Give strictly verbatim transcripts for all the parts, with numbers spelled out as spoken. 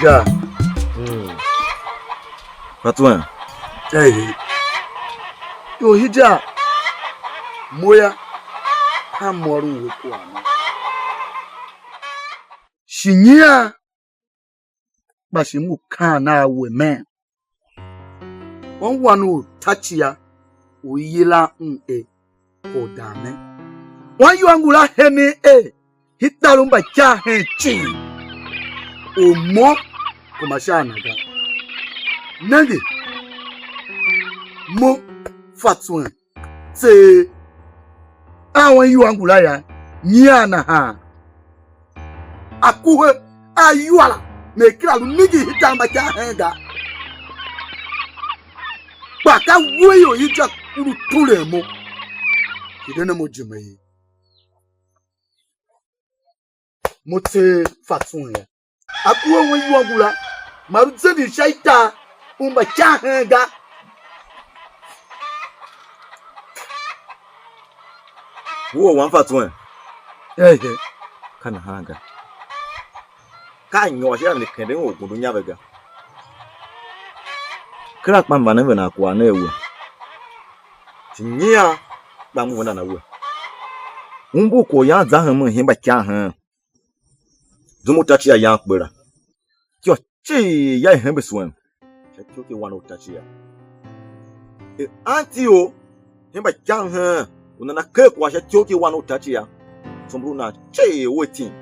Ja. Mm. Patwen. Ehe. Yo hija. Moya. Ka mô ôron we kwagh ne. Shi nyian, kpa shi m ngu kaan a we mer, wan wan u Tacia u i yilan un er Ordamen. Wan yô, ngula henen er i tar u mbaikyav hen cii, u mo kuma sha a na ga. Nenge, mo fa tswen tseegh. A wan iwua ngula ya, nyian nahan. A kuhe a iwua la, me kera lu ningir hitar mbaikyav hen ga. Kpa ka we ior i za u lu turen mo. Hide ne mo ijime ye. Mo tseegh fa tswen ya. A kuhe wen iwua ngula, mar u zenden sha itar u mbaikyav hen ga. Wua wan fa tswen. Ehe. Ka nahan ga. Ka a nyôr sha mi kenden u gundu nya ve ga. Kera kpa m vanden ve nan kwagh ne a we. Shi nyian kpa m ngu vendan a we. Umbur kwagh u yan za hemen hemba ikyahen. Zum u Tacia yan kpe la, ityô cii ya i hembe suem sha ityough ki wan u Tacia. Er anti or hemba ikyahen u nana ker kwagh sha ityough ki wan u Tacia, tsombor u nan cii u a tim.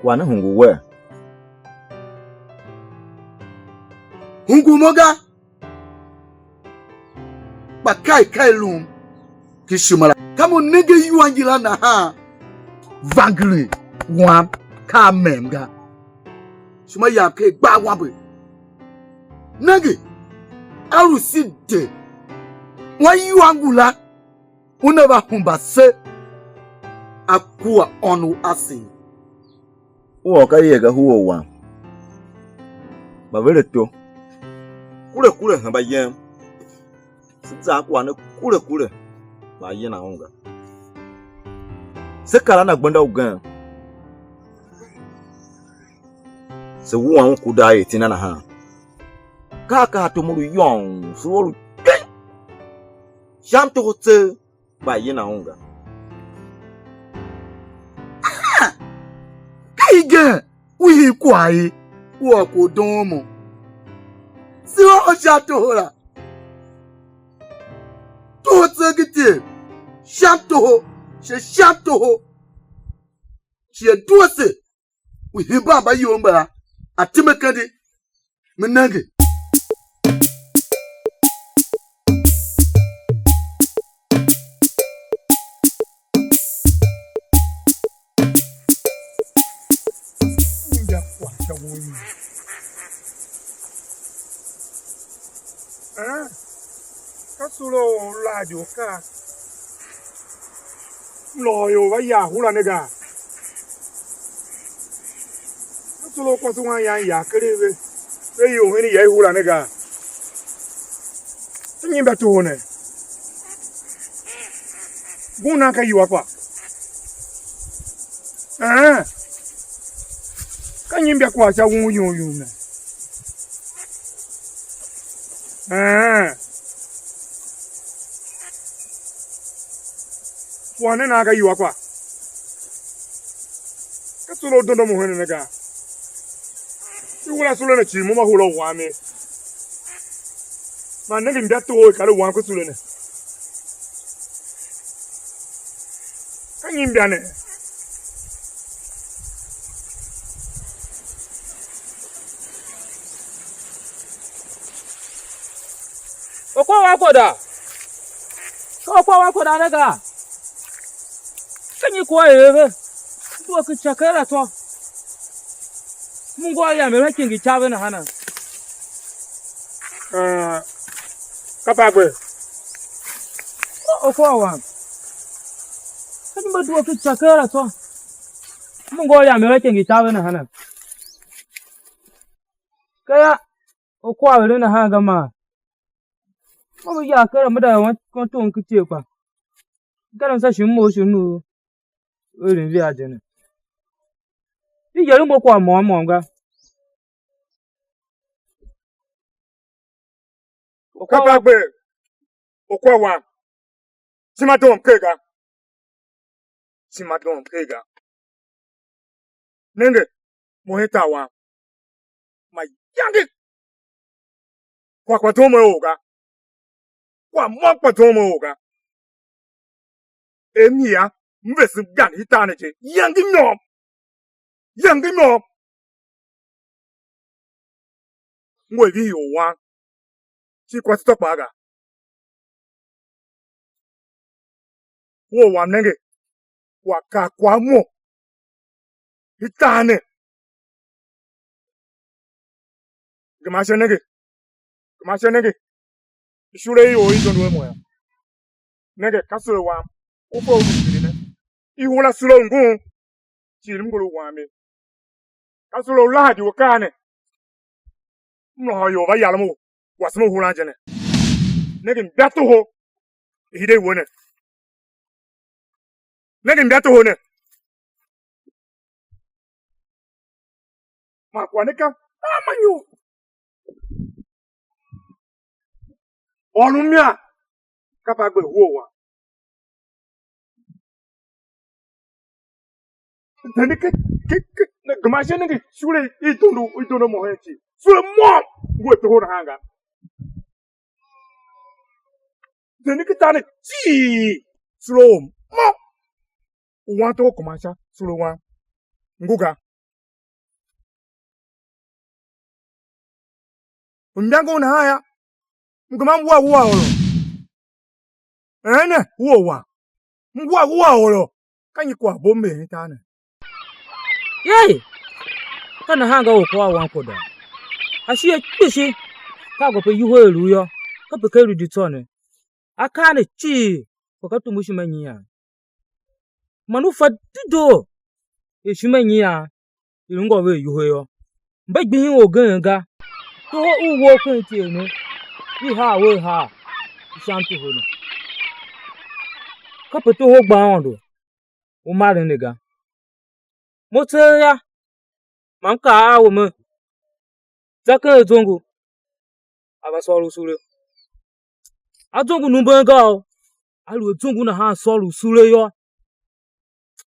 Kwagh ne hungul wer? Hungul mo ga. Kpa ka i ka i lum ki ishima la. Ka mo nenge iwua ngila nahan, vangeli wam ka a mem ga. Ishima yam ka i gba awambe. Nenge, a lu si de, wan iwua ngula una va hemba se, a kua ônov asev. U ôr ka ier ga huror wam. Mba ve le to, kure kure hemba yem, se za a kwagh ne kure kure, man a yina un ga. Se kar a na gbenda ugen, se wua un ku daa er iti na nahan. Ka a kaha tom u lu yôôn, se lu ôr u keng, sha mtoho tseegh, kpa a yina un ga. Aha! Ka igen u hii kwagh ye, u ôr kwagh u doon mo. Se ôr sha toho la. Toho tseegh ki tyeegh, sha toho, shi sha toho. Shi a due ase u hemban mbayol mbala, a time kendi, me nenge. Inja kwagh sha won. Eh? Ka sule u Ladi u kaa, m lôhô ior va yar hura ne gaa? Ka sule u kwase wan yan yar ker a ve, ve ior hen ya i hura ne gaa? Ka nyi mba toho ne? Ngun nan ka iwua kpa? Ee, ka nyi imbia kwagh sha won yum yum ne? Ee, kwagh ne nan ka iwua kpa? Ka tso u dondon u henen ne ga. I wura sule ne cii, mo ma hura u wam ye. Man nenge, imbia toho i kar u wam ken sule ne. Ka nyi imbia ne? Okwa wa koda. Ka okwa wa koda ne ga. Ka nyi kwagh i er ve? Due ken ica ker la tsô. M ngu a yam er me kingi ica ve nahana? Ah, kape a gbe? O, o kwagh wam. Ka di mba due ken ica ker la tsô. M ngu a yam er me kingi ica ve nahana? Kaya, o kwagh u eren nahan ga maa? Mo me yar ker a me da wan tom ken ityev kpa. Ka m sa shi m mough shi m lu eren vea je ne. I yeren mo kwagh môm môm ga. Kape a gbe u kwagh wam, shima doo mker ga, shima doo mker ga. Nenge, mo hen tar wam, mayange, kwagh kpa zough mo a or ga, kwagh môm kpa zough mo a or ga. Er m ya, m vese m gan i tar ne je, yange môm, yange môm. Ngu a vihi ior wam, shin kwase tsô kpaa ga. Wou wam nenge, kwagh kar kwagh mo, i tar ne. Gema ashe nenge, gema ashe nenge, ishule i or i dondo a mo yô. Nenge, ka sule wam, u fe u vimbir ne. I hura sule u ngun, cii m ngur u wam ye. Ka sule u lahadi u kaa ne, m lôhô ior va yarem u wasem u huran je ne. Nenge, mbia toho i hide i we ne. Nenge, mbia toho ne. Man kwagh ne ka a manyu. Ôron mia, kape a gbe hua wam. Zende ke, ke, ke, ne gema ashe nenge sule i dondo, i dondo mo hen cii. Sule môm, ngu a toho nahan ga. Zende ke tar ne cii, sule u mo. U wan toho kuma sha sule wam. Ngu ga. Myange u nahan yô, m gema m wua wua ôron. Eene, wua wa. M wua wua ôron. Ka nyi kwaghbo m er tar ne? Yei! Ka nahan ga orkôr a wan kpo doo. Ashighe kpishi ka a gba pe iwuhe a lu yô, ka pe ka i lu di tsô ne. Akaa ne cii kpa ka tumbu ishima nyian. Man u fa dedoo er ishima nyian i lu ngô ve a iwuhe yô, mba gbihin orgen ga, toho u wou ken ityev ne, i haa we a haa, i sha mtohol ne. Kape toho gba Aôndo u maren ne ga. Mo tseegh yô, ma m kaa a we mer, za ken azongo, a va sôr u sule. Azongo numben ga o, a lu azongo nahan sôr u sule yô,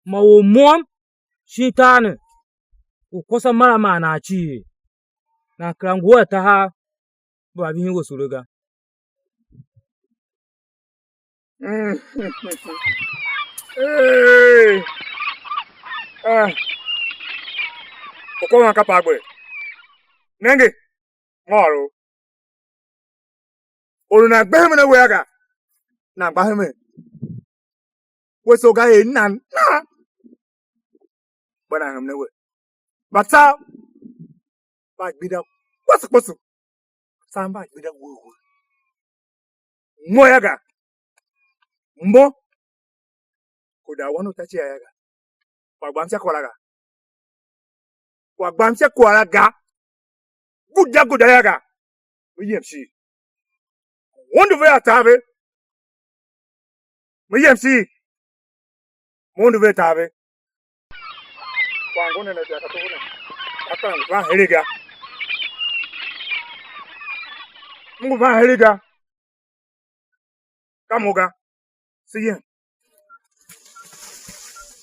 ma or môm shin tar ne u kwase mara man nan cii, nan kera ngu a tahav, mba vihin we sule ga. Hey! Ah. Okôwan ka pa gbe. Nenge, ngôôr u. Or u nan gbe hemen a we a ga, nan gba hemen. We so ga er nan na. Gba nan hemen a we. Mba tsav, mba gbida kposo kposo. Tsav mba gbida wuhe wuhe. Mo yô ga. Mo. Ko da wan u ta cia yô ga. Kwagh gbam sha kwagh la ga. Kwagh gbam sha kwagh la ga. Guda guda yô ga. Me yem shi. Undu ve a tar ve. Me yem shi. Me undu ve a tar ve. Kwagh ngu ne ne ga ka toho ne. Ka kera ngu van heregh ga. M ngu van heregh ga. Ka mo ga. Se yem.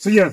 Se yem.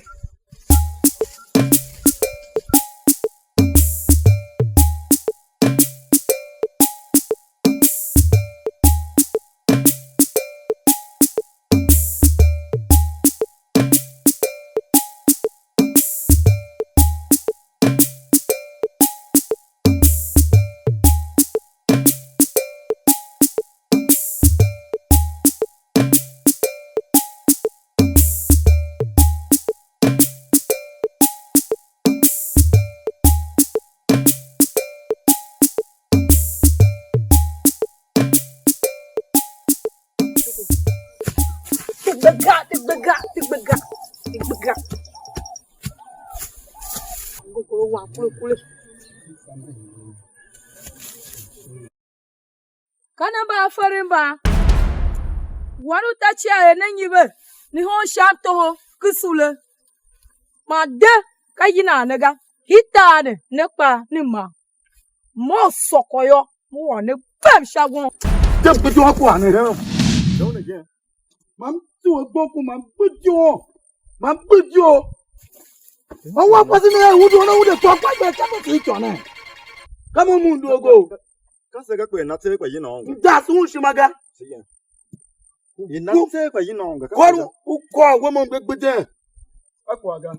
Tigbe ga, tigbe ga, tigbe ga, tigbe ga. Ngokoro wa kule kule. Ka ne mba a feren mban, wan u ta cia er ne nyive, ne hon sha mtoho ken sule, man de ka yinan ne ga, hitar ne, ne kpaa ne ma. Mo u sôkô yô, mo ôr ne bem sha won. Dem gbe doo kwagh ne hen. Doo ne je. Mam tsuwe gbon ku mam gbe doo. Mam gbe doo. Ma wa kwase ne ya u doo na u de kwa kwa gbe ka mo tsi tyo ne. Ka mo mun doo go. Ka se ga kpe na tse kpa yi nongo. Nda su un shima ga. Se yen. I na tse kpa yi nongo. Ka kor se ga. U kor we mo gbe gbe den. A kwa ga.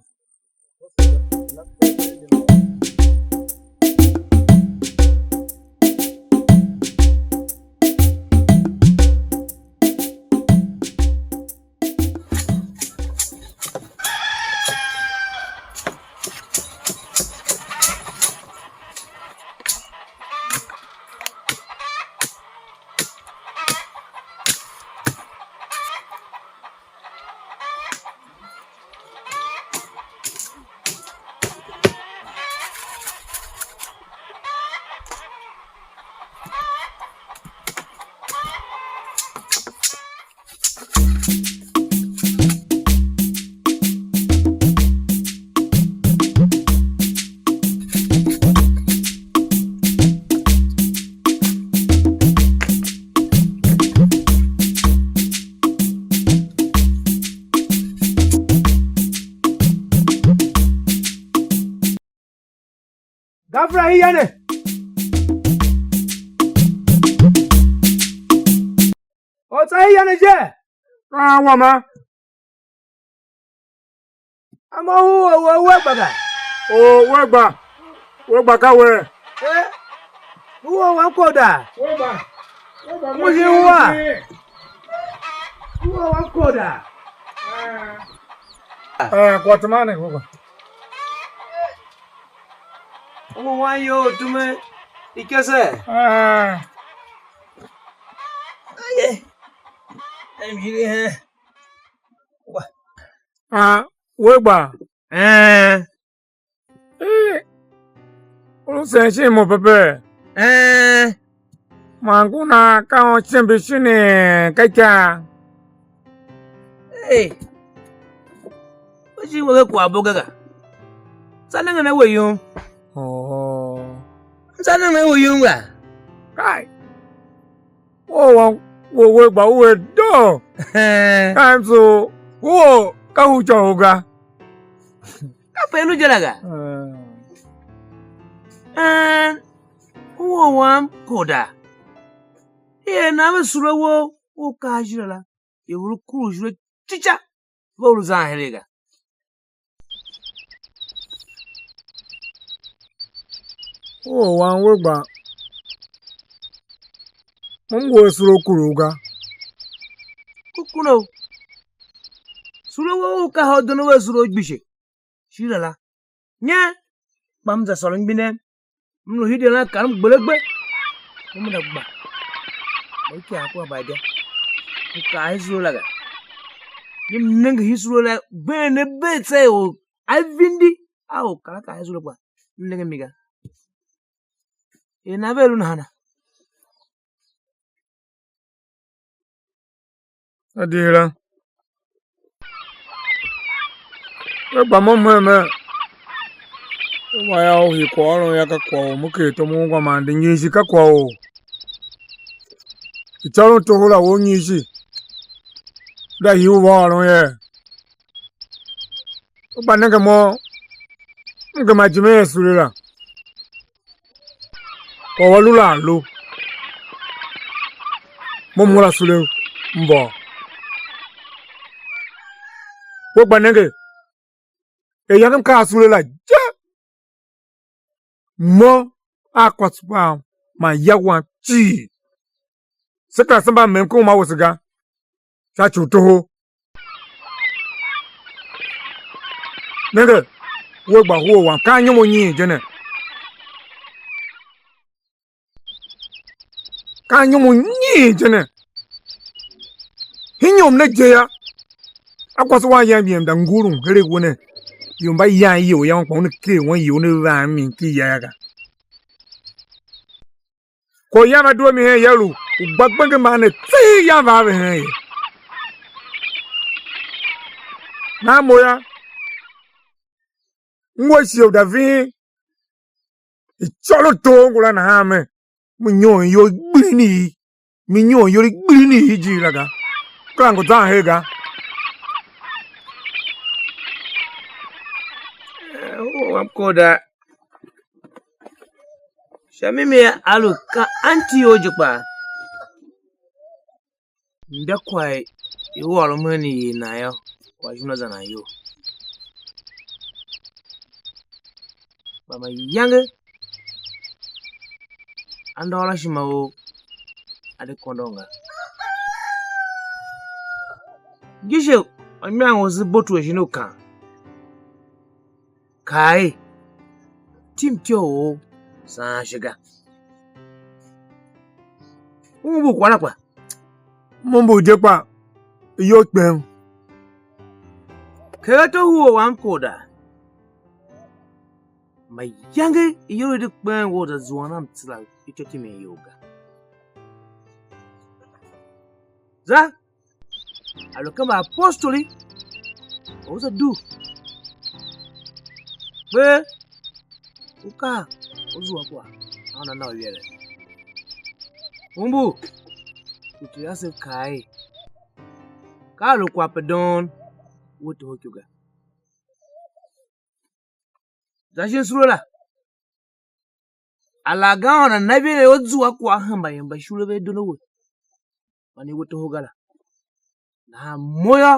Gafura hia ne. Ortsa hia ne je. Ka wama. Ama u or we we gba ga. O we gba. We gba ka we. Eh? U or wan koda. We gba. We gba. Mu hi wa. U or wan koda. Eh, kwa tumane we gba. U wan yo tume ikese. Eh. Aye. Em hiri he. Wa. Ah, we gba. Eh. Eh. U lu sen shin mo pepe? Eh. Man ngu nan ka un cimbi shinii ka ikav? Hey. U shi we kwaghbo ga ga. Tsa nengen a we yum. Oh. Tsa nengen a we yum ga. Kai. Woo wan we we gba u er doo. Ka mso woo ka u ityô u ga. Kape i lu je la ga. Een, u or wam koda. I er nan ve sule wou u u kar jile la, i u lu kuru jile cica, ve u lu zan heregh ga. U or wan we gba, mo m ngu a sule u kuruv ga. Ku kuno, sule wou u ka hôdon u a sule u gbidye. Shighe la, nyen? Kpa m za sôr mgbidem, m lu hide lan kar m gbelegbe, mo m da gba, mo ikar kua mbaga, m kaa hisule la ga. Ye m nenge hisule la, been ne bee tsa er or a vindi a or kar a kaa hisule kpa m nenge mi ga. Er nan vea lu nahana? A di la. Ve gba mo mhen mer, u ma ya u hii kwaghôron yô, ka kwagh u me ker tom ungwa man di nyishi ka kwagh u icôron toho la we u nyishi, da hii u va ôron yee? U gba nenge mo, m gema jimen a sule la. Kwagh u a lu la a lu. Mo m hura sule mbôô. We gba nenge, er yange m kaa sule la je, mo a kwase wam man ya wam cii, se kera se mba mem ken uma wese ga, sha ci u toho. Nenge, we gba hur wam, ka anyom u nyiin je ne. Ka anyom u nyiin je ne. Hinyom ne je yô, a kwase wan yam yem da ngurun heregh we ne. Ior mba yan iyol yam kpa una ker wan iyol ne van mi ki ya ga. Kwagh u yan va due mi hen ya lu u gba gbenge man ne tseegh yan va ave hen ye. Nan mo yô, m we shighe u da ving icôron tor ngula nahan me, m nyôr iyol gbilin i mi nyôr iyol i gbilin i ijir la ga. Kera ngu zan her ga. Eh, u wam koda. Sha mimi a lu ka anti you je kpaa. Mba kwagh i ôron hen i nan yô, kwagh shon a za nan iyol. Kpa mayange andôghôrashima ou a de kôndon ga. Gishighe u imang u se boto shin u kan, kaa er: Tim ityô u ou saan ashe ga. U ngu kwagh la kpa? Mo mbu je kpa iyol kpem. Kegh ato hur wam koda. Mayange iyol i de kpen we u za zuan a mtsera ityô timin you ga. Za, a lu ken mbaapostoli, u za dugh. Kper, u kaa, u zua kwagh, a una na u yere. Umbur, uter asev kaa er: Ka a lu kwagh pe doon, we toho ikyo ga. Za shin sule la. Alaghga Aôndo nana iveren u zua kwagh hen mbayev mba shule ve dondo we, man i we toho ga la. Nahan mo yô,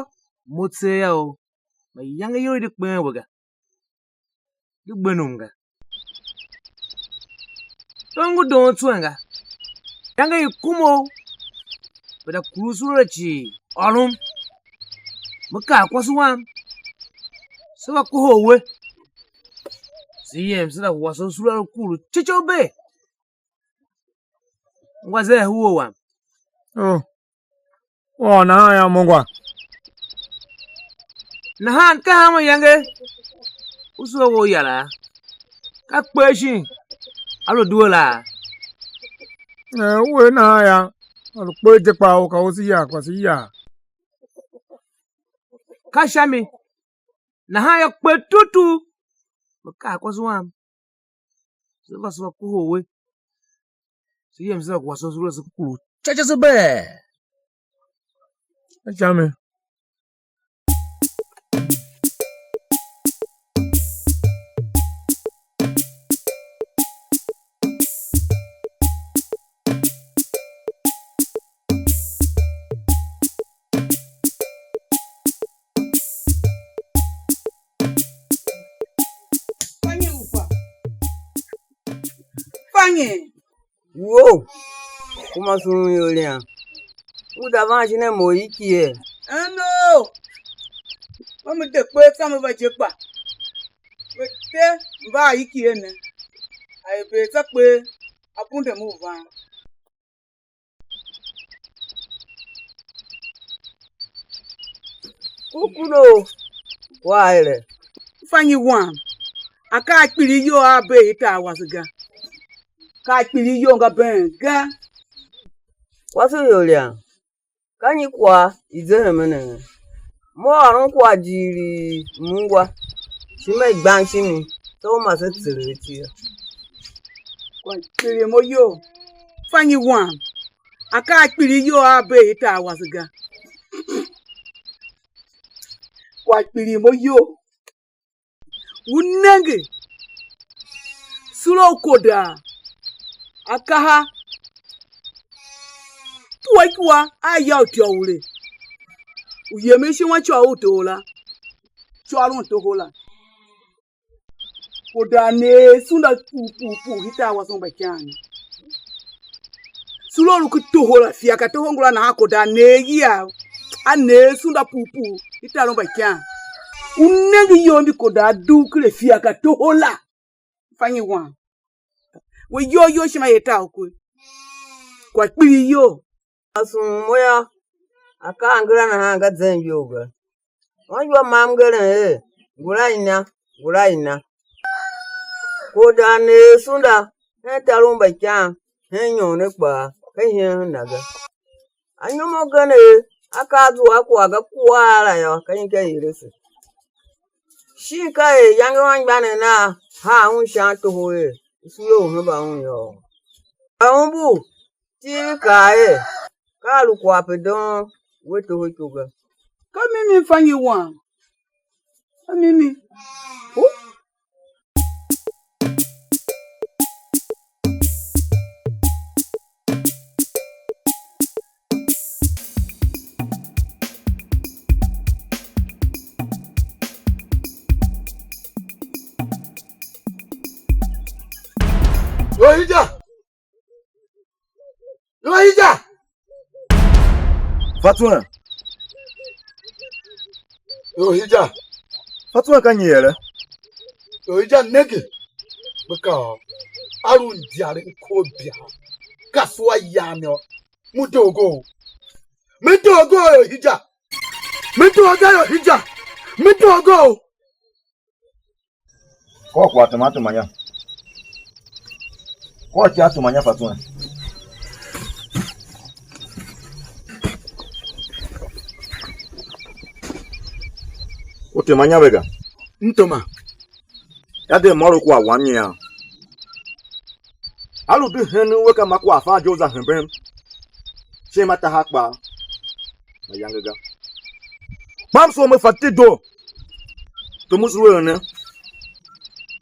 mo tseegh a ou, mayange iyol i de kpen we ga, de gbe nom ga. Tom ngu doon tswen ga. Iyange i kumugh, pe da kurusura cii ôron. Me kaa kwase wam, se va kohol we, se yem se za wase usura lu kuru ciceu bee. Ngwa ze hur wam. Oh, u ôr nahan yô, mo ngwa. Nahan ka hanma iyange u soo we u yar a? Ka kper shin a lu due la a? Eh, u er nahan yô, a lu kper je kpaa u ka u se yar, kpa se yar. Ka sha mi, nahan yô, kper tutu, me kaa kwase wam, se va se va kohol we, se yem se va wase usura se kuru ca ca se bee. A sha mi. Fa nyi? Wo, kuma sughun iyol yam. U za van shin a mo u i kighir? Eno! Mo me de kper tsô me va je kpa. Me te mva a i kighir ne. A er bee tsô kper, a bundem u van. Ku kudo, wa ere. Fa nyi wam? A ka a kpiligh iyol a bee i tar wase ga. Ka a kpiligh iyol nga been ga. Kwase u Yorian, ka nyi kwagh i ze hemen ne? Mo ôron kwagh jighilii m ungwa, ishima i gbang shin mi, tsô u ma se tser iti yô. Kwagh kpiligh mo iyol, fa nyi wam? A ka a kpiligh iyol a bee i tar wase ga. Kwagh kpiligh mo iyol. U nenge, sule u Kodaa, a kaha, pue ikua a ya u ityô ure, u yemen ishima côgh u toho la, côron toho la. Kodaa ne er sunda puu puu puu, hitar wase u Mbaikyan ne. Sule u lu ken toho la, fia ka toho ngula nahan, Kodaa ne er yiav, a ne er sunda puu puu, hitar u Mbaikyan. U nenge iyol mbi Kodaa dugh ken a fia ka toho la. Fa nyi wam? We iyol you ishima i tar u kwe. Kwagh kpiligh iyol. Asun mo yô, akaa ngera nahan nga zen iyol ga. Anmgbianev mam ngeren er: Ngula inya, ngula inya. Kodaa ne er sunda hen tar u Mbaikyan, hen inyon ne kpaa, ka ihen hen na ga. Anyom agenev, akaa a zua a kwagh ga kuaa la yô, ka nyi ka i ere se? Shin ka er iyange u anmgbianev nav haa un sha an toho er, sule u hemba un yôô? Kpa umbur, Tiv kaa er: A lu kwagh pe doon we toho iko ga. Ka mimi m fa nyi wam? Ka mimi. Hu? Ohija! Ohija! Fatwen. Ohija! Fatwen ka nyi ere? Ohija, nenge. Me kaa, a lu mdiaren kor bia. Kasua yam yô. Me doo go. Me doo go, Ohija. Me doo ga, Ohija. Me doo go. Kôr kwagh tema tema nya. Kôr icigh tema nya, Fatwen. U tema nya ve ga. M tema. Yô, de m ôr u kwagh wam nyian? A lu di henen we ka ma kwagh fan je u za hemben shin ma tahav kpaa, mayange ga. Kpa m soo me fa dedoo, tom u Iserael ne,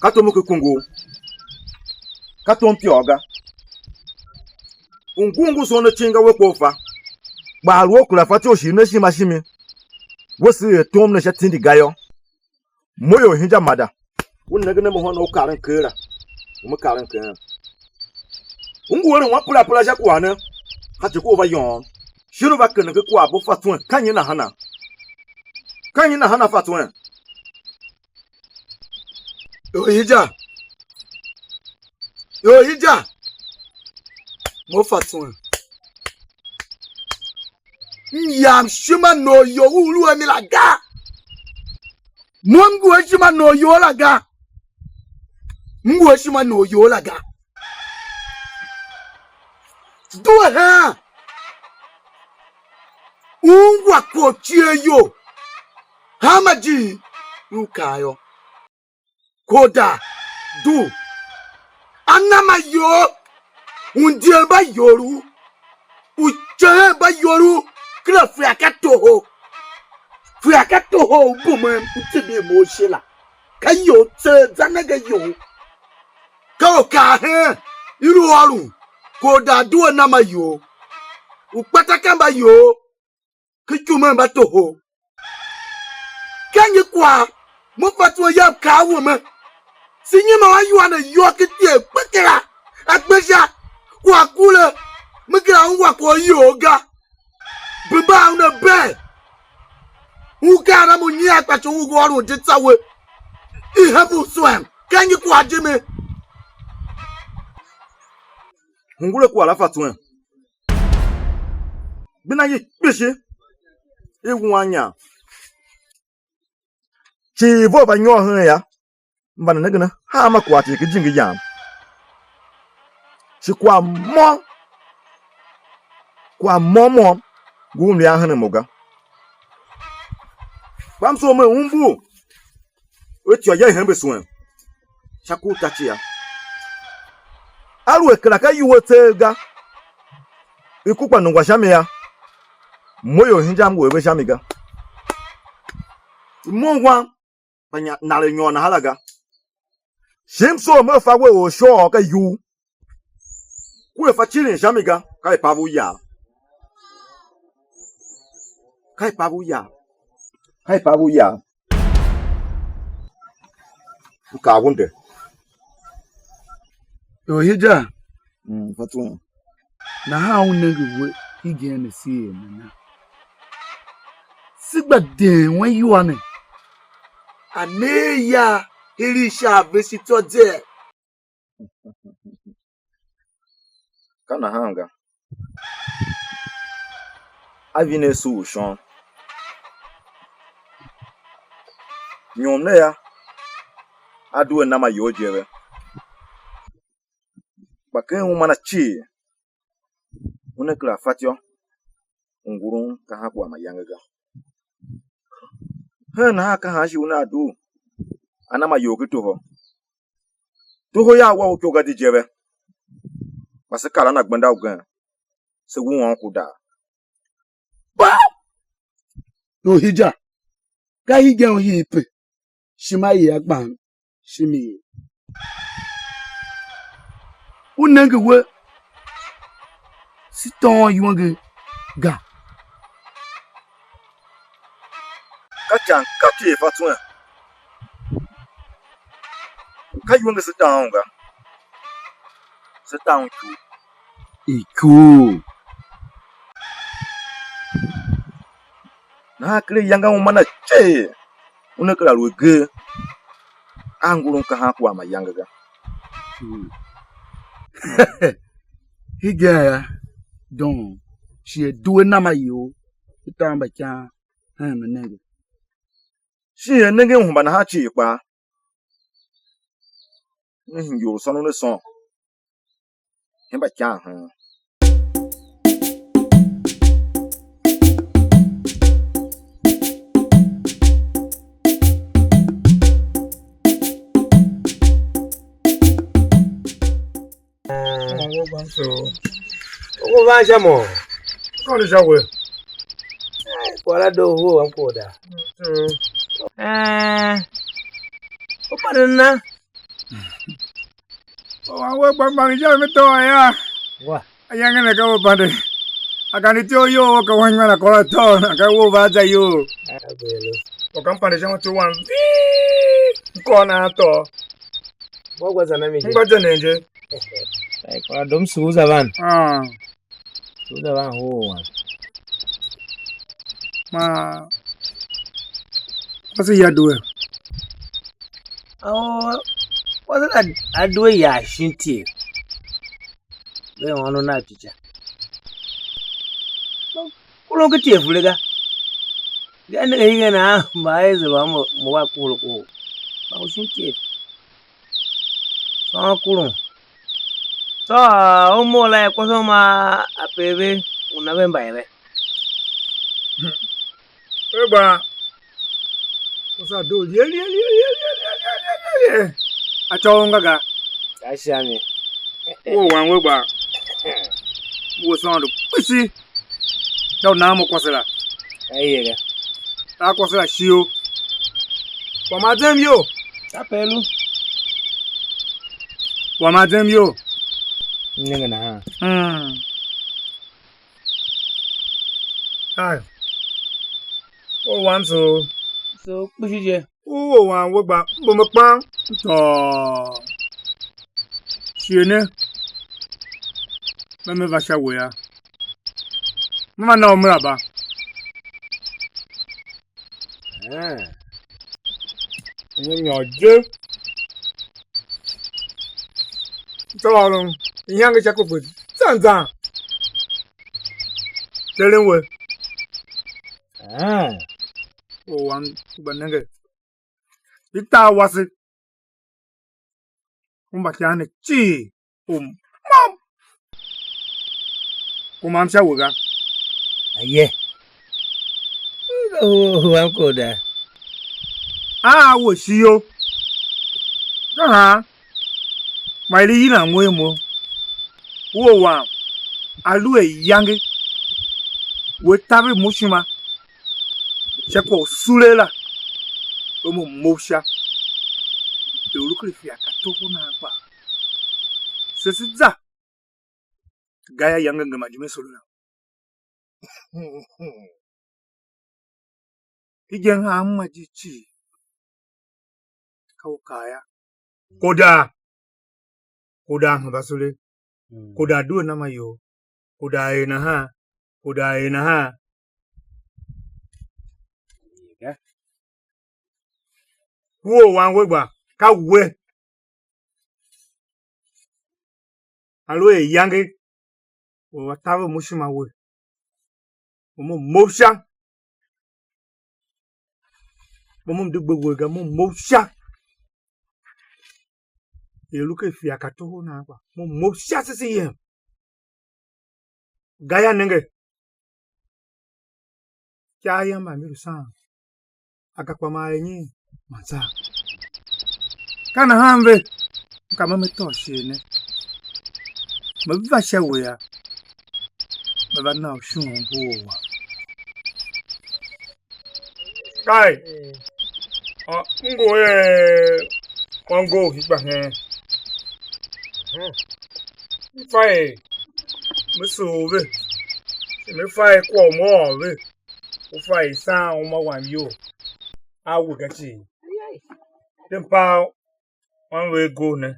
ka tom u kikungu, ka tom pyôô ga. U ngun ngu soo ne cin ga, we kpe u fa, kpa a lu u kera fatyô u shighe ne ishima shimi, we seer tom ne sha tindi ga yô. Mo ior hija mada. U nenge ne mo hônon u karen ker la, u me karen ken. U ngu eren wan perapera sha kwagh ne, ka ci ku u va yôôn. Shin u va keren ken kwaghbo Fatwen, ka nyi nahana? Ka nyi nahana, Fatwen? Ior hija. Ior hija. Mo Fatwen. M yam ishima nor you u lu a mi la ga. Mo m ngu a ishima nor you la ga. M ngu a ishima nor you la ga. Due hen ungwa kor cie you. Hanma ijiir u kaa yô. Koda du. A na ma iyol, u ndyer mba iyol u, u ican mba iyol u, kera fea ka toho. Fea ka toho u bumen u tindi Moshe la. Ka iyol tseegh za nenge iyol. Ka u kar hen i lu ôron, koda due na ma iyol. U kpataka mba iyol. Ki icumen mba toho. Ka nyi kwagh mo Fatwen yam kaa we me? Se nyima a iwua ne iyol ki tyeegh kpe kera, a gbe sha kwagh kure, me kera ungwa kwagh u iyol ga. Bemba una bee. U kaa na mo nyian kpa tso u ngu ôron je tsa we. I hembe u suem. Ka nyi kwagh je me? Hungure kwagh la Fatwen. Gbina ye kpishi i wuan inyam. Cii vough va nyôr hen ya, mba ne nengen hanma kwagh cii ki jingi yam. Shi kwagh môm, kwagh môm môm ngu u mlian hen a mo ga. Kpa m soo me umbur, ve ityô ya i hembe suen sha ku utacia. Aluer kera ka iwua tseegh ga, i ku kpa nungwa sha mi yô, mo ior hijam ngu a ve sha mi ga. Mo wam, kpa nya-, nare nyôr nahan la ga. Shi m soo me fa we orshôôgh ka iyugh. Ku er fa cirin sha mi ga, ka i pav u yar. Ka i pav u yar. Ka i pav u yar. M kaa unde. Ior hija. Mm, fa tsung. Nahan u nenge we hegen ne se er nana? Se gba deen wen iwua ne. A ne a ya heregh sha a vese tsô zee. Ka nahan ga. A vine asugh u shon. Nyom ne yô, a due nam ayol je ve. Kpa ken uma na cii, una kera fatyô u ngurun kahan kwagh mayange ga. Hen nahan ka han shi una dugh a nam ayol ki toho? Toho yô, a wa u iko ga di je ve, kpa se kar a na gbenda ugen, se wuôn ku daa. kpaa. Lu hija, ka hegen u hii pe, ishima i a gban shimi ye. U nenge we, se tôôn iwenge ga. Ka ican ka tyeegh fa tswen. Ka iwenge se ta un ga. Se ta un ikuu. Ikuu. Nahan ken ayange a uma na cee, una kera lu agee, a ngulun kahan kua mayange ga. Hegen yô, don, shi a due nam a ior, i tar mbaikyan hen me nenge. Shin er nengen u hemba nahan cii kpaa, m hingir u sônon a sôn, hemba ican hen. Ongo gbam so. U van sha mo? Ka u lu sha we. Ai, kwagh la doo, u wam koda. Mm. Eh, u pande na? U wam we gba mban sha mi tôô ya. Wa. Ayange ne ka we pande. A kan ityough you we ka wan nyiman a kôr a tôô na, ka we u va za iyol. A belo. U ka m pande sha un tso wam vii. M kôr nan tôô. Mo gba za na mi je. M gba za nen je. Ai, kwagh dom sughul za van. Ah. Sughul za van hoo wan. Ma kwase ya due. Oh, kwase la a due ya shin tie. Ve ônov nav cica. Kurun ki tie fule ga. Ga nenge hingen a ma a eze va mo, mo wa kuhur kuhur. Ma u shin tie. Tsô a kurun. Tsô a u mough la er kwase uma a pe ve u na ve mba ere. Ve gba kwase a doo lie, lie, lie. A côghol nga ga. Ka sha mi. Wo wan we gba. Wo sôndo kpishi. Sha u nan mo kwase la. Ka ye ga. Tar kwase la shio. Kwagh ma zem iyol. Kape lu. Kwagh ma zem iyol. M nenge nahan. Mm. Ai. O wam so. So kpishi je. U o wan we gba mbum kpang. Tôô. Shighe ne. Me me va sha we a. Me va na u mera ba. Ee. Nyi nyôr je. Tsô ôron ihange sha kwagh zan zan. Terem we. Ee. O wam gba nenge. I tar wase. U mba ican ne cii u môm. Kumam sha we ga. Aye. U wam koda. A we shi yo. Ka han ma i lu yilan mo a mo. U a wam a lu a iyange. We taver mo ishima. Sha kwagh u sule la, ve mo mough sha. Er u lu ken fia ka toho nan kpaa. Se se za, gayô, yange ngema jime sule la. Hegen hanma je cii, ka u kaa yô. Koda, koda hemba sule, koda due nam ayol, koda er nahan, koda er nahan. Ku u wan we gba, ka we. A lu er iyange, u a taver mo ishima we, u mo mough sha, mo mo m de gbe we ga, mo mough sha. Er lu ken fia ka toho nan kpa, mo mough sha sese yem. Gayô, nenge, ikav yam mba mi lu saan, a ga kpa ma er nyi man saan? Ka nahan ve, m ka me, me tôô shighe ne, me va sha we yô, me va na u shughun mbu u wam. Kai, a, m ngu er wangough hingwa hen. M fa er me sugh ve, shi me fa er kwagh u me ôr ve, u fa er i saan uma wam iyol a we ga cii. De mpaa wan ve agov ne,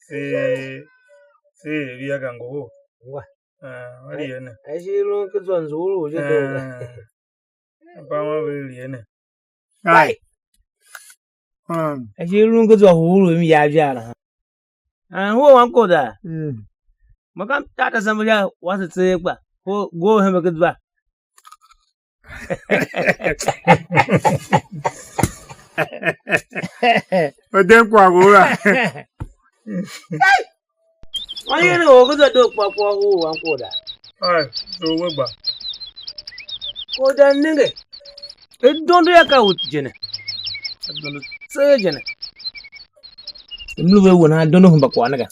se, se er via ga ngohol. Wa. Ah, a li ne. A shi i lun ken zwa nzughul u je doo ga. Eh, mpaa wan ve er ne. Ai. Um, a shi i lun ken zwa hughul u m ya via la. Ah, hua wan koda. Mm. Ma kam ta ta sambu ya wase tseegh kpa. Ko go hembe ken zwa. Odem kwagh u la. Wanyier ne or ke za doo kpa kwagh u wan koda. Ai, so we gba. Koda nenge. E dondo ya ka u je ne. E dondo tseegh je ne. E mlu ve wena dondo hemba kwagh ne ga.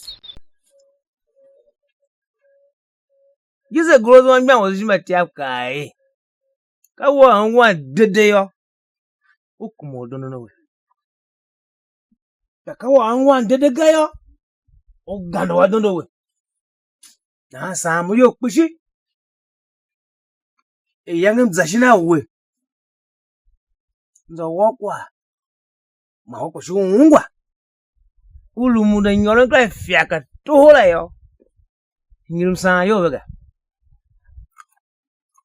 Yesu a gor zua anmgbian u ijime atyav kaa er: Ka wea ungwan dede yô, u kuma u dondon a we. Kpa ka wea ungwan dede ga yô, u gande u a dondo a we. Nahan saan mo iyol kpishi, iyange m za shin a we. Za wô kwagh, man u kpa shi u ungwa. U lumun a nyôron kera ifiaka toho la yô, hingir msaan iyol ve ga.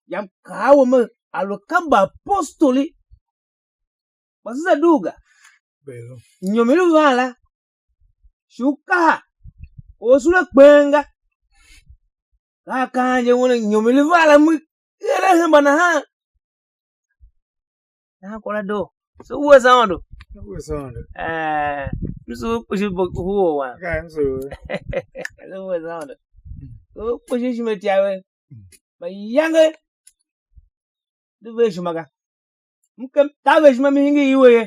Yam kaa a we mer, a lu ka mbaapostoli, kpa se za dugh ga. Inyom i lu van la, shi u kaha, or sule kpeen ga. Ka a kaan je un, inyom i lu van la, m ere hemba nahan. Nahan kwagh la doo. Se wuese Aôndo. Wuese Aôndo. Eh, m sugh kpishi bo-, hur u wan. Ka m sugh. Se wuese Aôndo. Se kpishi ishima ityav. Mayange. Di ver ishima ga. M kem ta ver ishima mi hingir iwe ye.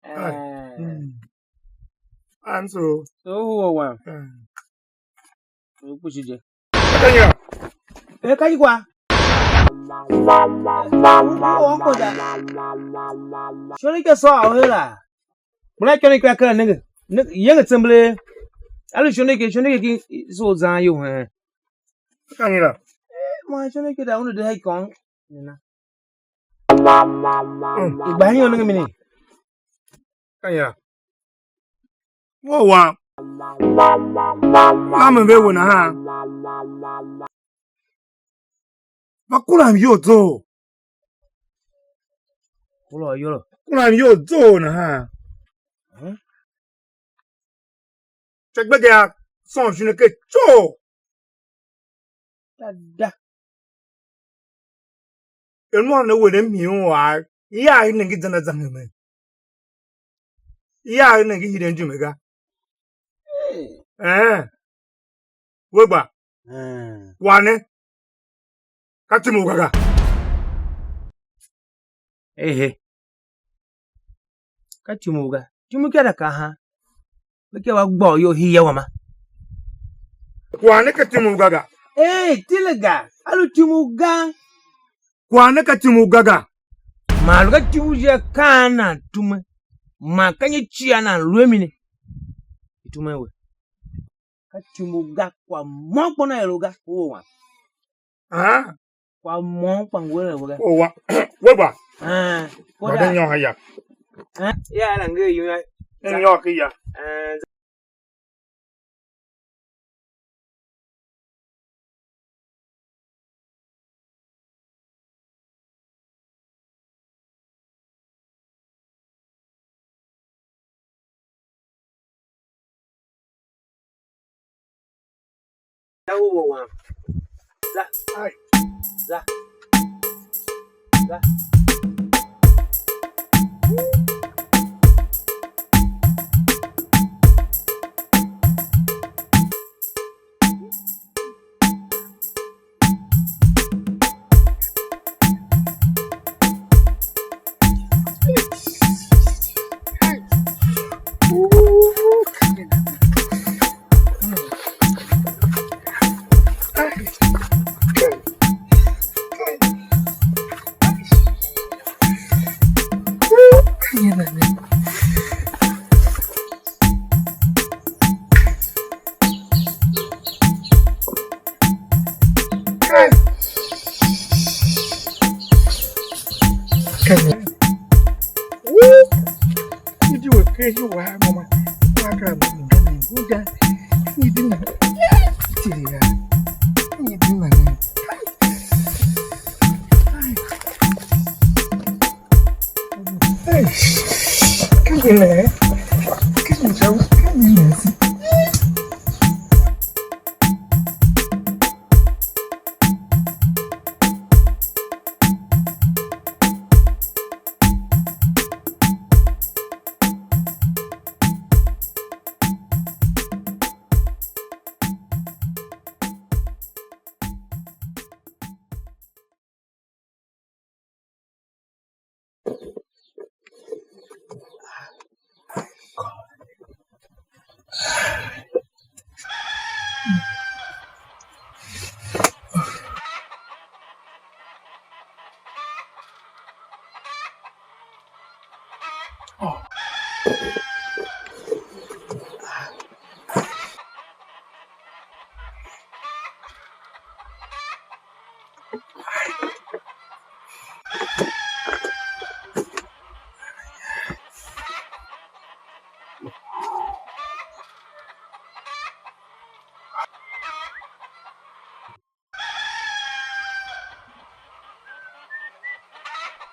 Ai. Eh. Mm. Am so. So hur u wan. Mm. Se kpishi je. Akanya. Eh, ka ikwa. Shon ike soo a u hela. Kpena ikyon ikra kera nenge. Nenge, yenge tsembelee. A lu shon ike, shon ike ki soo zan iyol hen. Akanya. Eh, man shon ike da unu de ha ikon. Nena. Mm. Igba hen iyol nenge mini. Ka ya. Wo wam. Lam ve we nahan. Va kuran iyol zough. Kura iyol. Kuran iyol zough nahan. Hmm? Sha gbede a sôn shin akaa coo. Da da. Er môm ne we ne mhii u ar, iyav i nenge zan a zange me. Iyav i nenge hiden ijime ga. Ee. We gba. Ee. Wa ne. Ka tim u ga ga. Ehe. Ka tim u ga. Tim u ki a da ka han. Ve kera wa gbôghol iyol hii ya wama. Kwagh ne ka tim u ga ga. Ee, tile ga. A lu tim u ga. Kwagh ne ka tim u ga ga. Man lu ka tim u je a kaan nan tume. Man ka nyi cia nan lu a mi ne? I tumen we. Ka tim u ga, kwagh môm kpa una er u ga, u we wan. Ah? Kwagh môm kpa ngu eren we ga. U wan. We gba. Ah, Gba koda. De nyôr ha ya. Ah, ya la nge yum ya. Ne nyôr ki ya. Ah, za u we wan. Za. Ai. Za. Za. Uda, ni dina. Tiri ya. Ni dina ne. Hey, kangele. Kangele, kangele.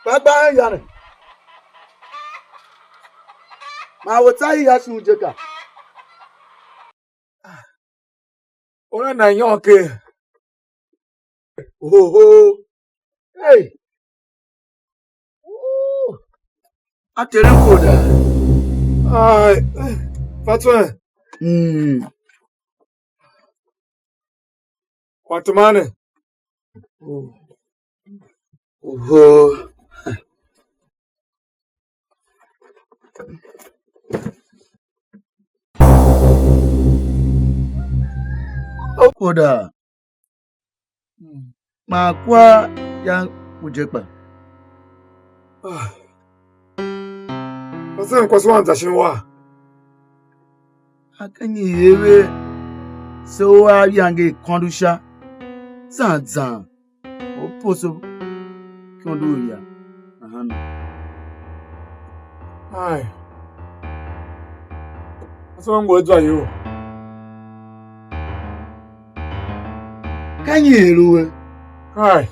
Kpa gba hen ya ne. Man we tsa hia shin u je ka. Una na nyôr ker. Oho. Hey. Ooh. A terem koda. Ai, fa tswen. Mm. Kwatumane. Oho. Okoda. Man kwagh yan u je kpa. Ah. Ka sen kwase wam za shin wa? A ka nyi i er ve se u a iyange i kôndo sha zan zan, u poso ikondo u ya nahan? Ai. Ase u ngu a zwa iyol. Ka nyi i lu we? Ai.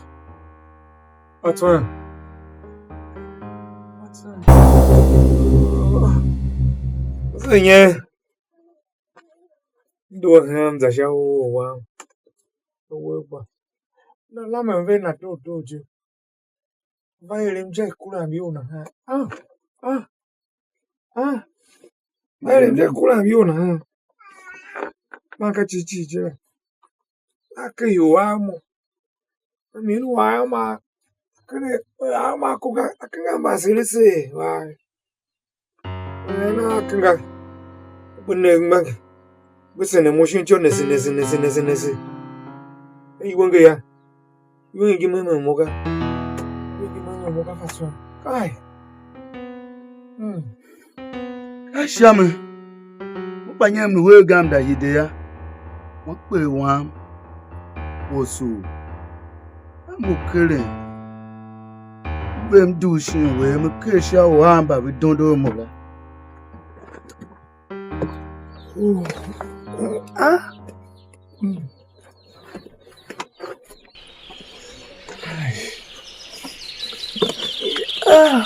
Atswen. Atswen. Ase nye? M due hen za sha uwegh wam. Uwegh gba. Na lamen ve na doo doo je. Va erem je kuran iyol nahan. Ah, ah, ah. Va erem je kuran iyol nahan. Man ka ci ci je la. A ke ior a mo. A mi lu a ma. Kene a ma ko ga, a ke ga ma sere se. Wa. Eh, na kanga. Gbe ne gbe. Gbe sene mo shin cho nese, nese, nese, nese, nese. E iwenge ya. Iwenge ngi me me mo ga. Iwenge ngi me me mo ga fa so. Kai. Hmm. Ka sha mi. U kpa nyem lu her ga, m da hide ya. Mo kper wam. Osu. M ngu keren. M ver m dugh shin we, m ker sha u a mba ve dondo a mo la. Ah. Ah.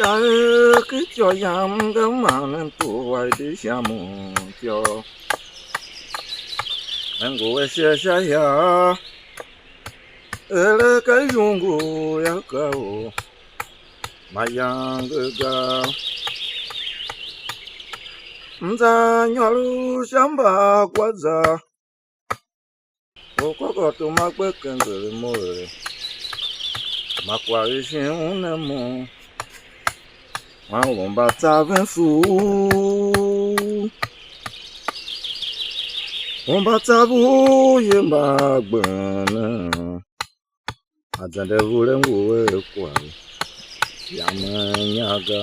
Taver ki ityô yam, nga man m tugh a di sha mo ityô. Me ngu a sha sha ya, ere ka iyungu ya ka u mayange ga. M za nyôr u sha mbaagwa za. U kôkôtom a gbe kenger mo ere, ma kwagh u shin una mo. Man u mba tsaven fur, u mba tsav u ye mba gben, a zende vule ngu er kwagh yam nya ga.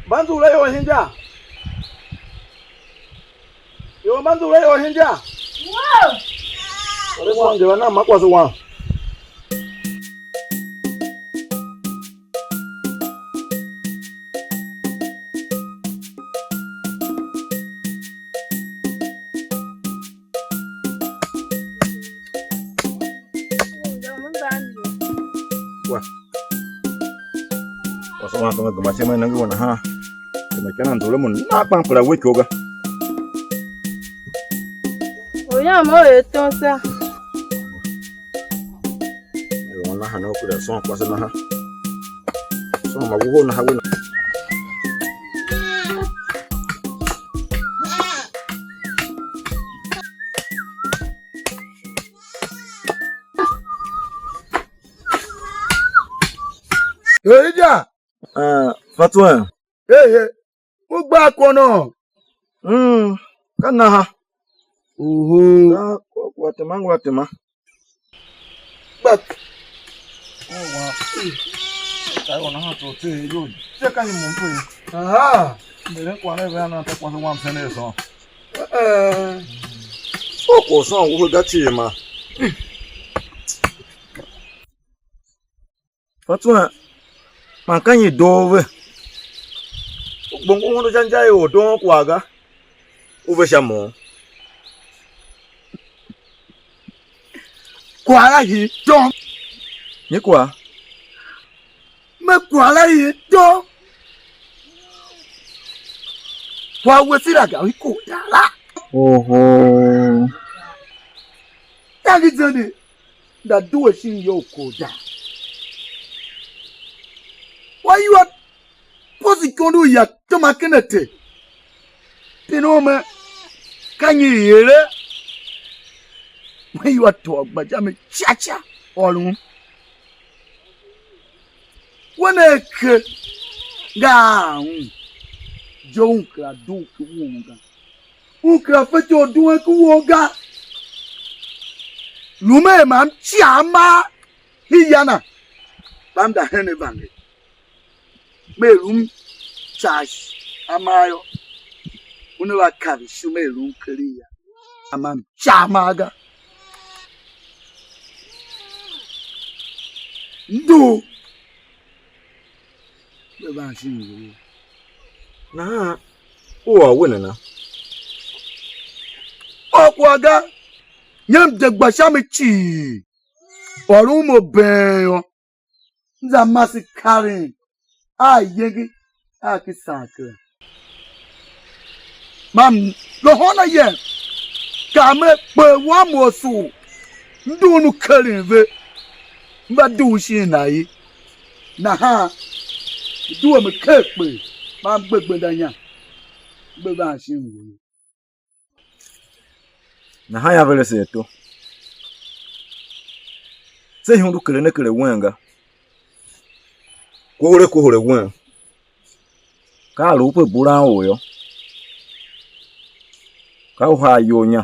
Mba nzughul a ior hen inja? Ior mba nzughul a ior hen inja? Wow! Ore kwagh nge va nan ma kwase wam. Wa. Kwase wam kenge gema ashe me nenge we nahan. Gema ikana ndule mo na kpan kura we ikoga. Oyan mo er tom sa. Ior nahan u kura sôn kwase nahan. Sôn ma wuho nahan we na. Hey, ja. Ah, Fatwen. Hey, hey. U gba kono? Mm, ka naha. Uhu. Ka kwa, kwa tema, kwa tema. Gba. Ka yo nahan to te yo. Te ka ni mo mpe. Aha. Mbere kwa ne ve ana ta kwa wam sene so. Eh. O ko so ngu ga ti ma. Fatwen, man ka nyi doo ve? U gbongo un sha inja i ordoon kwagh ga, u ve sha mo. Kwagh la hii tom. Nyi kwagh? Me kwagh la hii tom. Kwagh wese la ga u i kor tar la. Oho. Tangi zende. Nda due shin you u kor tar. Wa yua pose ikondo u ya tema ken ate. Pine u me ka nyi i ere? Me yua tôô gba sha mi ca ca ôron. Wene a ke nga a un je un kera dugh ki won ga. Un kera fetyô u duen ku won ga. Lu me er ma m cia a maa i ya na, kpa m da hen a vange. Me lu m ca a maa yô, una va kav ishu me lu m keren ya, a ma m ca a maa ga. M dugh. Me van shin we. Nahan u ôr we nana? Ôr kwagh ga, nyam de gba sha mi cii. Ôron mo been yô, m za mase karen a ayenge a ki san kera. Man lôhôn a yem, kaa mer, kper wam u asugh, m dugh u keren ve, m va dugh shin na ye. Nahan m due me ker kper, man m gbe gbenda inya, m gbe van shin we ye. Nahan yô, ve lese ato. Se ihundu kere ne kere wen ga. Kohol a kohol a wen. Ka a lu u pe bulan or yô, ka u haa iyol inya,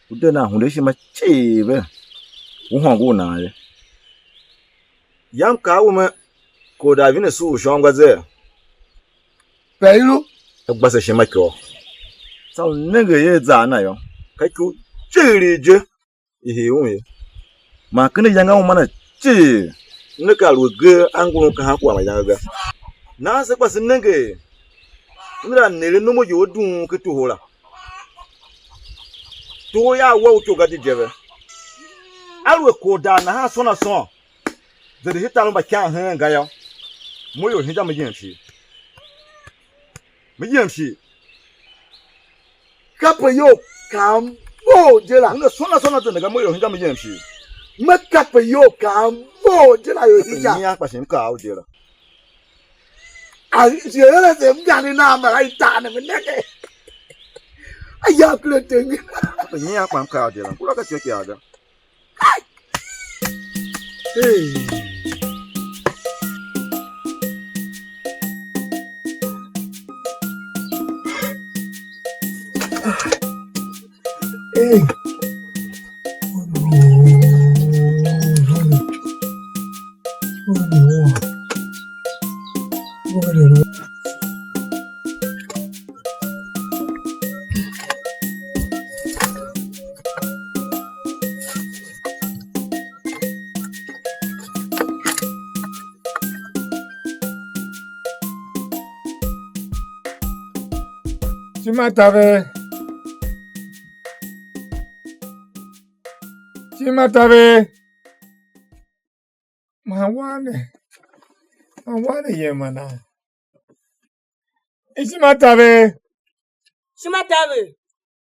u de nan hunde ishima cii ve, u hôngo u nan ye. Yam kaa u me, kor Davidi sugh u shon ga zee? Pe i lu. A gba se ishima ikôr. Tsô u nenge er a za a na yô, ka ikor jighilii je i hii un ye. Man ken ayange a uma na cii, ne ka lu agee a ngulun kahan kwagh mayange ga. Nahan se gba se nenge er una nere nomor you a dughun ken toho la. Toho yô, a wa u ityou ga dedye ve. Aluer kor daa nahan sôn a sôn, Zende hitar u mbakan heen ga yô, mo ior hingya me yem shi. Me yem shi. Kape you ka mbo je la. Una sona sona zende ga, mo ior hingya me yem shi. Me kape you ka mbo je la, yo hingya. Nyian kpa shi m kaa u je la. A je la se m gande na ma la i ta ne me nenge. A ya kule tenge. Kape nyian kpa m kaa u je la. Kura ka tyo ki aga. Ishima taver. Ishima taver. Man wan ne, man wan ne yem a nan? Ishima taver. Ishima taver.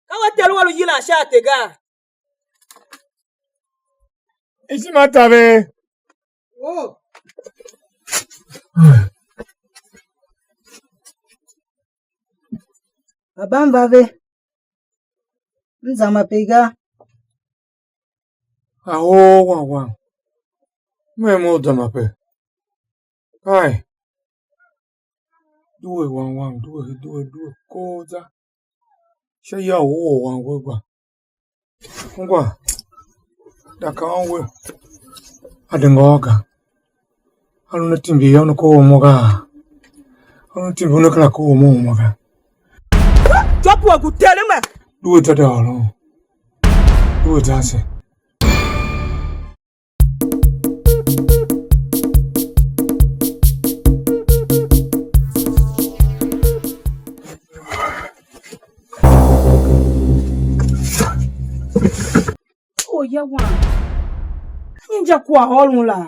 Ka we ter u a lu yilan sha a te gaa? Ishima taver. Oh. Baba m va ve, m za ma pe ga. A oo wan wam, m er mo u dema pe. Kai, due wan wam, due, due, due, koo za. Sha ya u or wan we gba. Ungwa, da ka un we, a de ngôôr ga. A lu ne timbi yô, ne kohol mo gaa? A lu ne timbi u ne kera kohol mo uma ga. Jôp wou ngu teren me. Due ta da ôron. Due ta ase. Orya wam, ka nyi inja kwaghôron la?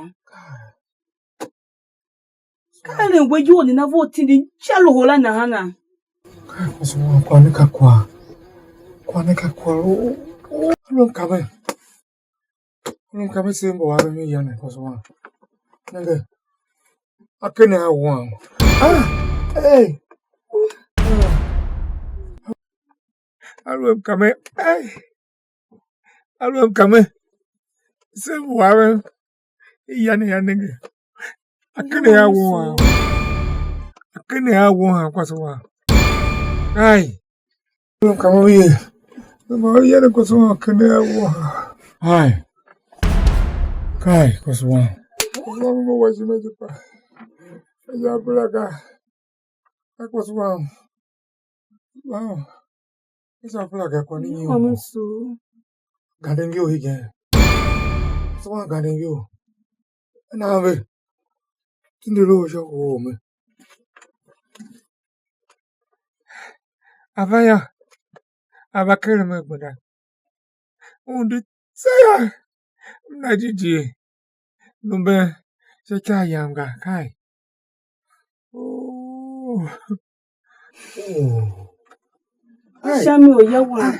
Ka eren we iyol nana vough tindi inja loho la nahana? Kai, kwase wam, kwagh ne ka kwagh. Kwagh ne ka kwagh. Lu, lu, lu mkamen. Lu mkamen se mbu a ve mi ya ne, kwase wam. Nenge. A ken a wam. Ah, hey. Aluem kamen, ai, aluem kamen, se mbu a ve, i ya ne ya nenge. A ken a won han, a ken a won han, kwase wam. Ai, aluem kamen ye, se mbu a ve ya ne, kwase wam, a ken a won han. Ai, kai, kwase wam. Kwase wam, mo wa ishima je kpa. Ya bra ga. Ka kwase wam. Wam. Ka sha flag kwagh ne nyi u? Ganden iyol igen. Kwase wam, ganden iyol. Nahan ve. Tindi lu sha u or me. A va yô, a va ker a mi a gbenda. Un di tsa yô, m na jighjigh, lu mben sha ikav yam ga, kai. Oh. Oh. Ai. Sha mi u ya wam.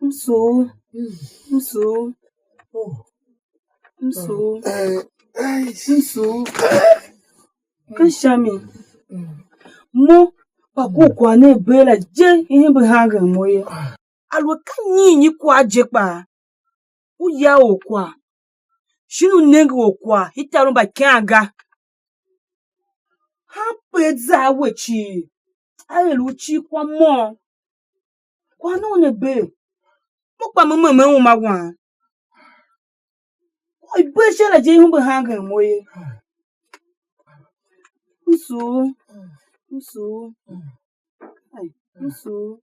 M sugh. M sugh. Oh. M sugh. Eh, ai. M sugh. Ka sha mi. Mm. Mo, kpa ku kwagh ne bee la je, i hembe hangen mo ye. Aluer ka nyi nyi kwagh je kpaa, u ya orkwagh, shin u nenge orkwagh, i tar u mbakan ga. Hanpe a za a we cii, a er u cii kwa môm. Kwagh ne una bee, mo kpa me memen uma wam. Kwagh i bee sha la je, i hembe hangen mo ye. M sugh, m sugh, ai, m sugh.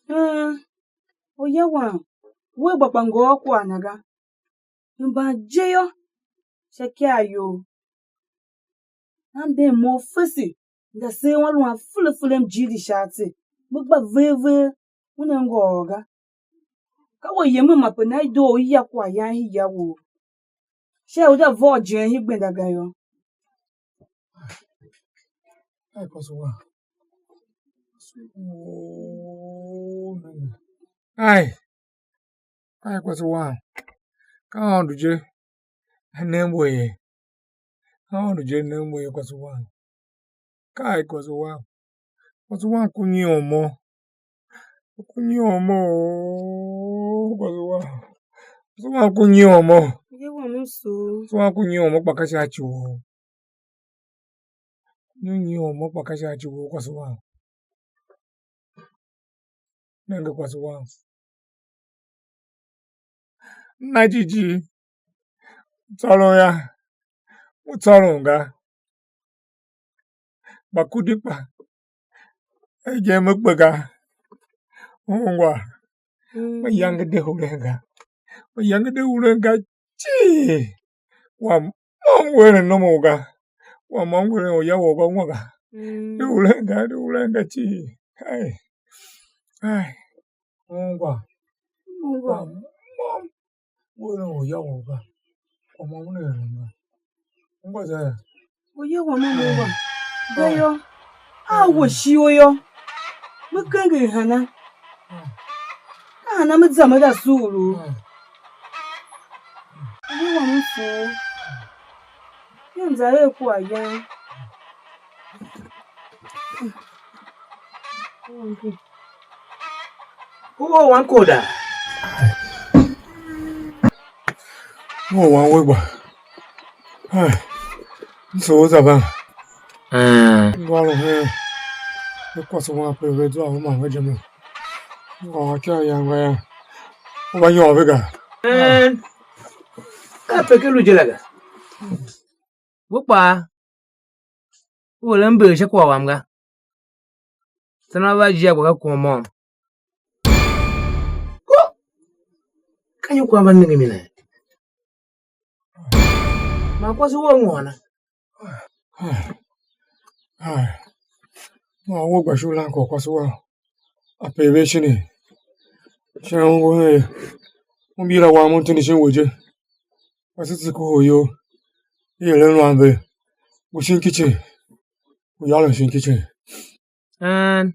Een, orya wam, wea gba kpa ngôôr kwagh na ga. Hemban je yô, sha ikav you, a nden mo fese, nda seer un a lu an fele fele, m jijingi sha atse, me gba ver ver, una ngôôr ga. Ka we yemen ma pe nan i doo u ya kwaghyan hii ya wou. Sha u za vôr jen hii gbenda ga yô. Ai, ai, kwase wam, ka Aôndo je A nem we ye. Ka Aôndo je A nem we ye, kwase wam. Kai, kwase wam. Kwase wam, ku nyiom mo. Ku nyiom mo, ooo, kwase wam. Kwase wam, ku nyiom mo. Ye wam m soo. Kwase wam, ku nyiom mo, kpa ka sha ci wou. Ku nyiom mo, kpa ka sha ci wou, kwase wam. Nenge, kwase wam. Na jighjigh, tsôron yô, u tsôron ga. Kpa ku di kpa, hegen me kpe ga, ungwa, mayange de huren ga, mayange de huren ga cii. Wa môm u eren nom u ga, wa môm u eren uya wou ga ungwa ga, de huren ga, de huren ga cii. Ai, ai, ungwa, ungwa, wa môm u eren uya wou ga, wa môm u eren ga. Ungwa za ya? Uya wam u ungwa. Ga yô, a we shio yô, me kenger hana? Ka hana me za me za sugh u? Uya wam m soo. Yô, m za er kwaghyan. U or wam koda? U or wam we gba. Ai, m soo za van. M ngôôr u hen, ve kwase wam pe ve zua ve man ve je mo. M ngôôr icighan yam ga yô, u va nyôr ve ga. Een, kape ke lu je la ga. We kpaa, u eren mber sha kwagh wam ga. Tsô a va jia gba ka kwagh môm. Ko! Ka nyi kwagh mba nenge mi ne? Man kwase wou u ana? Ai, ma we gba shi u lan kwagh kwase wou. A pe ve shin, shin ongo hen, u mbira wam u tindi shin we je. Kpa se tse kohol iyol, i eren wan ve, ngu shin kicin, ngu yôron shin kicin. Een,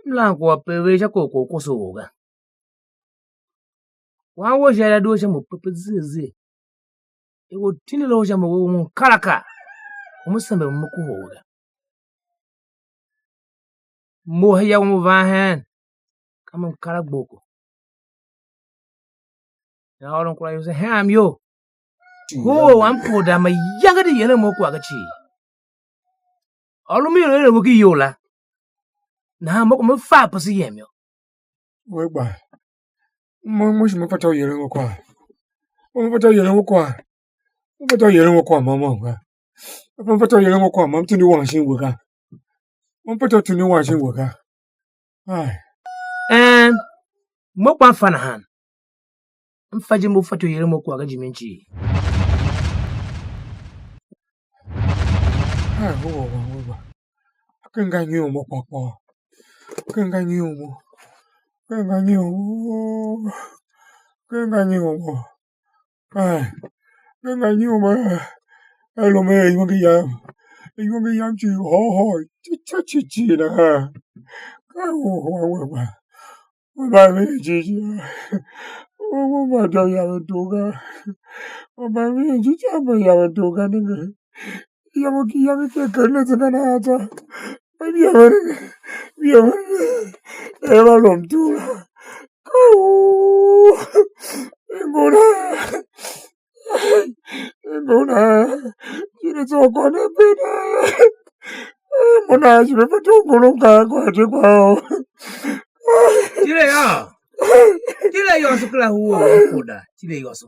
m lan kwagh pe ve sha kwagh kwagh u koso u ga. Wan we sha ya due sha mo pepe zeer zeer. I we tindi loho sha mo we un kar akaa, u me sembe mo me kohol we ga. Mo heya u me van hen, ka me kar a gboko. Yô, ôron kura ior se hen iyol. Hoo, wam koda mayange de yeren mo kwagh ga cii. Ôron ior eren we ki iyol la. Nahan mo ko me fa apese yem yô. We gba. Mo, mo shi me fatyô u yeren we kwagh. Mo me fatyô u yeren we kwagh. Mo fatyô u yeren we kwagh môm môm ga. Mo fatyô u yeren we kwagh môm, tindi wan shin we ga. Mo fatyô u tindi wan shin we ga. Ai. Een, mo kpa m fa nahan. M fa je mo fatyô u yeren mo kwagh ga jimin cii. Ai, we wa wan we gba. Ken nga nyiun mo kpôkpô. Ken nga nyiun mo. Ken nga nyiun mo. Ken nga nyiun mo. Ai, ken nga nyiun mo. A lu me er iwenge yam. Iwenge yam cii hôr hôr. Ci ca ci ci nahan. Ka u hôr we gba. Mo mba me er jighjigh. Mo mba doo yaven doo ga. Mo mba me er jighjigh, mo yaven doo ga nenge. Yam u ki yam i ken keren a zenda nahan tsô. Mba bia veren, bia veren, er va lom tur la. Ka u i ngu na, i ngu na, tile tso kôr ne pe na. Mo na shi me fatyô u ngulum kaan kwagh je kwagh ou. Tile yô, tile yôso kera hua u koda, tile yôso.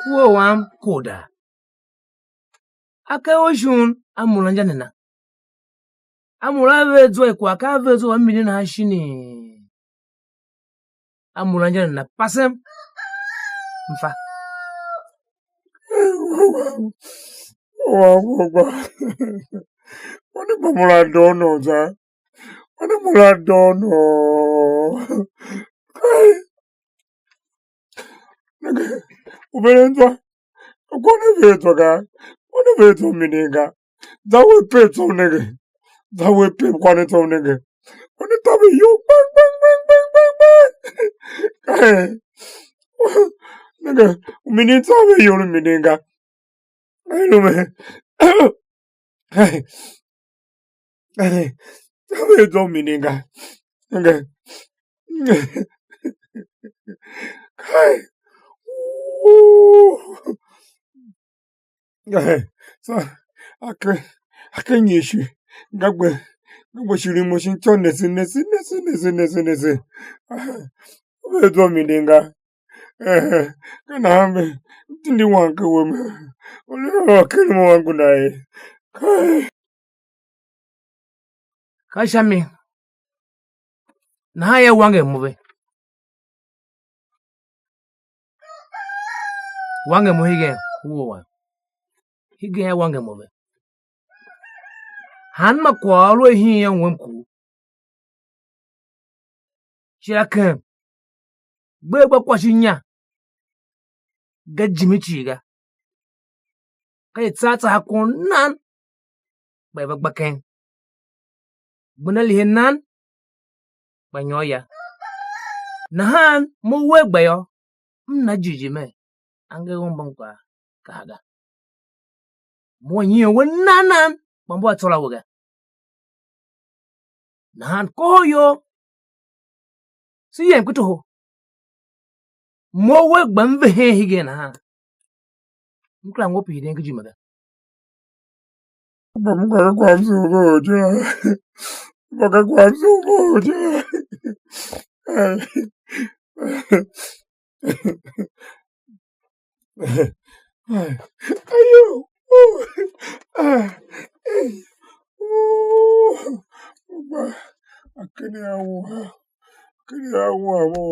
Hua wam koda. A kaa u shon a mura inja nana? A mura a ver zwa i kwagh, ka a ver zwa u a mindi nahan shinii? A mura inja nana? Pasem, m fa. Wam u gba. Wani gba mura doo noo za. Wani mura doo noo. Kai. Nenge, U veren zwa, kwagh ne ver zwa ga, kwagh ne ver zwa u minin ga. Za we pem tsô u nenge, za we pem kwagh ne tsô u nenge. Kwagh ne taver iyol gbang, gbang, gbang, gbang, gbang, gbang. Nenge, u minin taver iyol u minin ga. Ai, lu me. Ai, ai, taver zwa u minin ga. Nenge. Kai. Ooh. Tsô a ke, a ke nyi shi, nga gbe, nga gbe shilim mo shin ityô nese, nese, nese, nese, nese, nese. Ve zwa mi ne nga. Ka nahan ve tindi wan ken we me. U lu ôr ken mo angu na ye. Kai. Ka sha mi, nahan ya wanger mo ve. Wanger mo hegen, u wa. Hegen ya wanger mo ve. Hanma kwagh a lu a hiin yô, ngwem ku. Shira ken, gbe gba kwashe inya, ga jime cii ga. Ka i tsa tsa a kon nan, kpa i va gba keng. Gbenda lihe nan, kpa nyôr ya. Nahan mo wer gba yô, m na jighjigh mer, angev u mbum kpaa, ka ga. Mo a nyier we nan nan, kpa mbu a tsôr a we ga. Nahan kohol iyol, se yem ki toho. Mo we gba m ve hen hegen nahan. M kera ngu pihiden ken ijime ga. Gba m gba ka kwagh m sugh vough je. Gba ka kwagh m sugh vough je. Ayo. Gba akene a wua. Akene a wua mo.